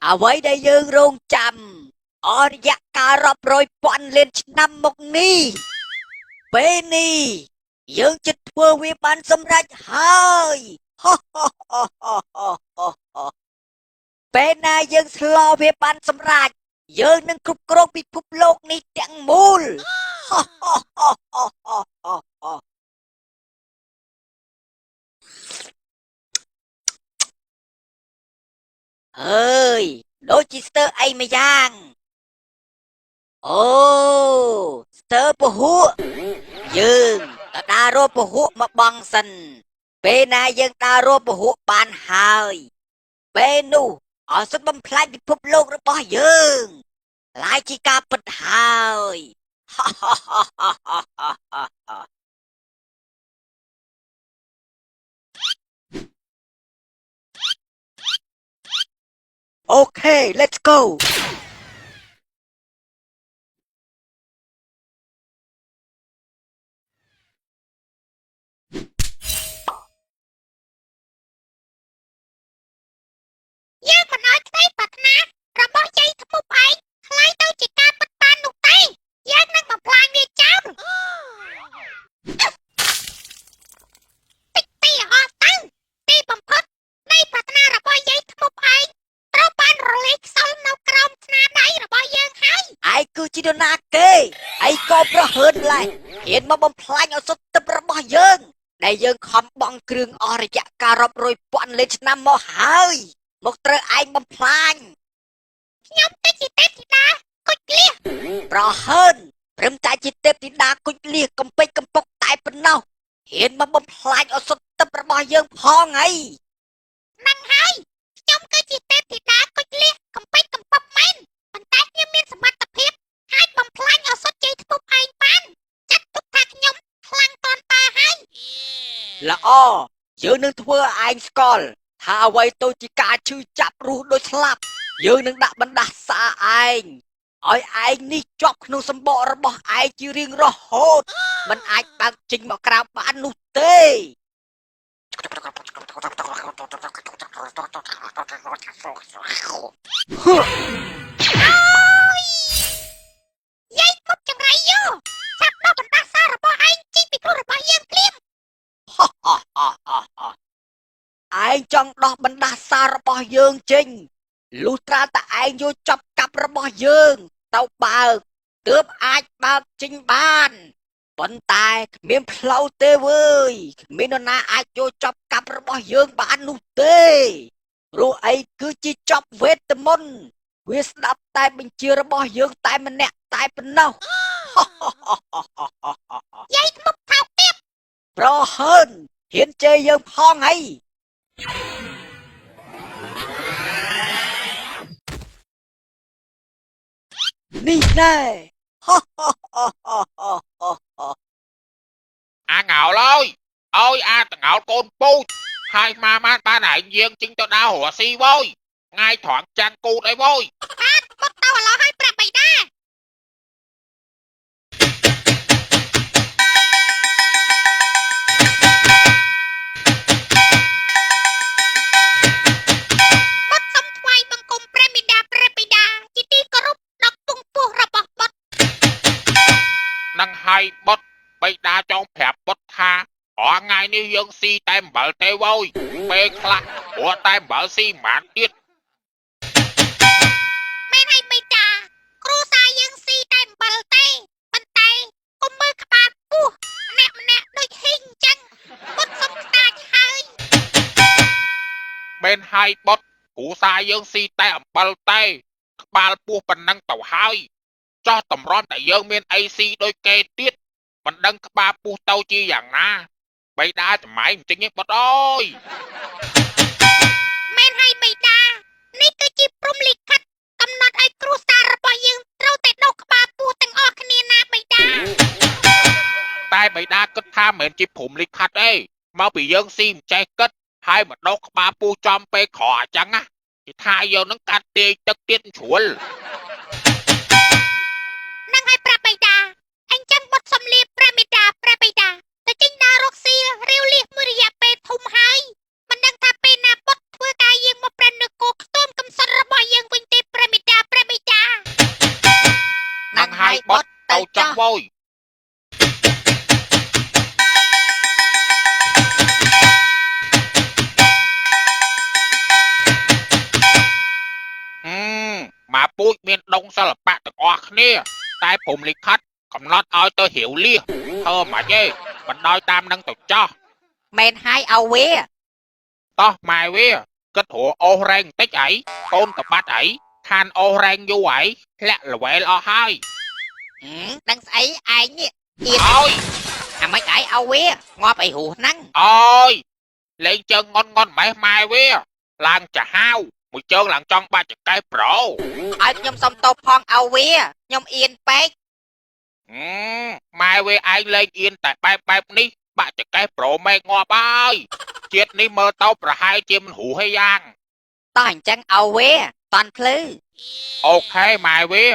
អ្វីដែលយើងរងចាំអស់រយៈកាលរាប់រយពាន់លានឆ្នាំមកនេះពេលនេះយើងជិតធ្វើវាបានសម្រេចហើយហោហោហោហោហោហោហោពេលណាយើងស្លវាបានសម្រេចយើងនឹងគ្រប់គ្រងពិភពលោកនេះទាំងមូលហោហោហោហោហោហោហោហើយដូចជាស្ទើអីមួយយ៉ាងអូស្ទើពហុយើងទៅដើររកពហុមកបងសិនពេលណាយើងដើររកពហុបានហើយពេលនោះអសុទ្ធបំផ្លាញពិភពលោករបស់យើងឡាយជាការពិតហើយ Okay, let's go. យើងមិនឲ្យក្តីប្រាថ្នារបស់យាយធ្មប់ឯងក្លាយទៅជាការពិតបាននោះទេយើងនឹងបំផ្លាញវាចោលតិចទីអស់ទៅទីបំផុតនៃប្រាថ្នារបស់យាយធ្មប់ឯងត្រូវបានរលាយខ្សោយនៅក្រោមស្នាដៃរបស់យើងហើយ ឯងគឺជានរណាគេឯងក៏ប្រហើនម្ល៉េះហ៊ានមកបំផ្លាញឱសថទឹករបស់យើងដែលយើងខំបង់គ្រឿងអស់រយៈកាលរាប់រយពាន់លានឆ្នាំមកហើយមកត្រូវឯងបំផ្លាញ ខ្ញុំគឺជាទេពធីតាគុជលៀស ប្រហើនព្រឹមតែជាទេពធីតាគុជលៀសកំពេចកំពុកតែប៉ុណ្ណោះហ៊ានមកបំផ្លាញឱសថទឹករបស់យើងផងអី នឹងហើយខ្ញុំគឺជាទេពធីតាគុជលៀសកំពេចកំពប់មែនប៉ុន្តែខ្ញុំមានសមត្ថភាពអាចបំផ្លាញឱសថជ័យធ្មប់ឯងបានចាត់ទុកថាខ្ញុំខ្លាំងតន់តាហើយ ល្អយើងនឹងធ្វើឲ្យឯងស្គាល់ថាអ្វីទៅជាការឈឺចាប់រស់ដូចស្លាប់យើងនឹងដាក់បណ្ដាសាឯងឲ្យឯងនេះជាប់ក្នុងសម្បករបស់ឯងជារៀងរហូតមិនអាចបើកចេញមកក្រៅបាននោះទេហឺ យាយមុខចង្រៃយោឆាប់ដោះបណ្ដាសារបស់ឯងចេញពីខ្លួនរបស់យើងភ្លាម ឯងចង់ដោះបណ្ដាសារបស់យើងចេញលុះត្រាតែឯងយកចាប់កាប់របស់យើងទៅបើកទើបអាចបើកចេញបានប៉ុន្តែគ្មានផ្លូវទេវើយគ្មាននរណាអាចយកចាប់កាប់របស់យើងបាននោះទេព្រោះអីគឺជាចាប់វេទមន្តវាស្ដាប់តែបញ្ជារបស់យើងតែម្នាក់តែប៉ុណ្ណោះ យាយធ្មប់ថោកទាប ប្រហើនហ៊ានជេរយើងផងអីនេះណែ អាងោលអើយអើយអាតងោលកូនពូជហើយម៉ាម៉ាបានឯងយាងចេញទៅដើររកស៊ីវើយថ្ងៃត្រង់ចាំងគូតអីវើយ បាទបុតទៅឥឡូវឲ្យប្រាប់បៃតាបុតសូមថ្វាយបង្គំព្រះមេដាព្រះបិតាជាទីគោរពដល់ពងពោះរបស់បុត នឹងហើយបុតបៃតាចង់ប្រាប់បុតថារាល់ថ្ងៃនេះយើងស៊ីតែអំបិលទេវើយពេលខ្លះព្រោះតែអំបិលស៊ីមិនបានទៀត មែនហើយបៃតាគ្រូសាយើងស៊ីតែអំបិលទេប៉ុន្តែកុំមើលក្បាលពោះម្នាក់ម្នាក់ដូចហ៊ីងអញ្ចឹងបុតសុំខ្តាចហើយ មែនហើយបុតគ្រូសាយើងស៊ីតែអំបិលទេក្បាលពោះប៉ុណ្ណឹងទៅហើយចោះតម្រាំតែយើងមានអីស៊ីដូចគេទៀតមិនដឹងក្បាលពោះទៅជាយ៉ាងណាបៃតាច្មៃមិនចេញទេបុតអើយ មែនហើយបៃតានេះគឺជាព្រំលិខិតកំណត់ឲ្យគ្រួសាររបស់យើងត្រូវតែដុសក្បាលពោះទាំងអស់គ្នាណាបៃតា តែបៃតាគិតថាមិនមែនជាព្រំលិខិតទេមកពីយើងស៊ីមិនចេះគិតហើយមកដុសក្បាលពោះចំពេលក្រអញ្ចឹងណាគេថាយើងនឹងកាត់ទាយទឹកទៀតមិនជ្រួល នឹងឲ្យប្រាប់បៃតាអញ្ចឹងបុតសំលៀបព្រះមេតាព្រះបៃតាទៅចេញដើររកស៊ីរាវលៀសមួយរយៈពេលធំហើយមិនដឹងថាពេលណាបុតធ្វើការយើងមកព្រះនគរខ្ទមកំសត់របស់យើងវិញ វយហឹមមកពូជមានដងសិល្បៈទាំងអស់គ្នា តែព្រំលិខិតកំណត់ឲ្យទៅរាវលៀសធ្វើមិនទេបណ្ដោយតាមនឹងទៅចោះ មែនហើយឲ្យវា តោះម៉ែវាគិតរកអូសរែងបន្តិចអីកូនតបាត់អីខានអូសរែងយូរអីធ្លាក់ល្វែលអស់ហើយ ហឹមដឹងស្អីឯងនេះអៀន អើយ អាម៉េចឯងឲ្យវាងាប់អីហួសហ្នឹង អើយលេងជើងងន់ងន់ម៉េះម៉ែវាឡើងចាហាវមួយជើងឡើងចង់បាច់ចកេះប្រូ ឲ្យខ្ញុំសុំតបផងឲ្យវាខ្ញុំអៀនពេក ហឹមម៉ែវាឯងលេងអៀនតែបែបបែបនេះបាក់ចកេះប្រូមេងាប់ហើយជាតិនេះមើលទៅប្រហែលជាមិនហួសហេយ៉ាង តោះអញ្ចឹងឲ្យវាតន់ភ្លឺ អូខេម៉ែវា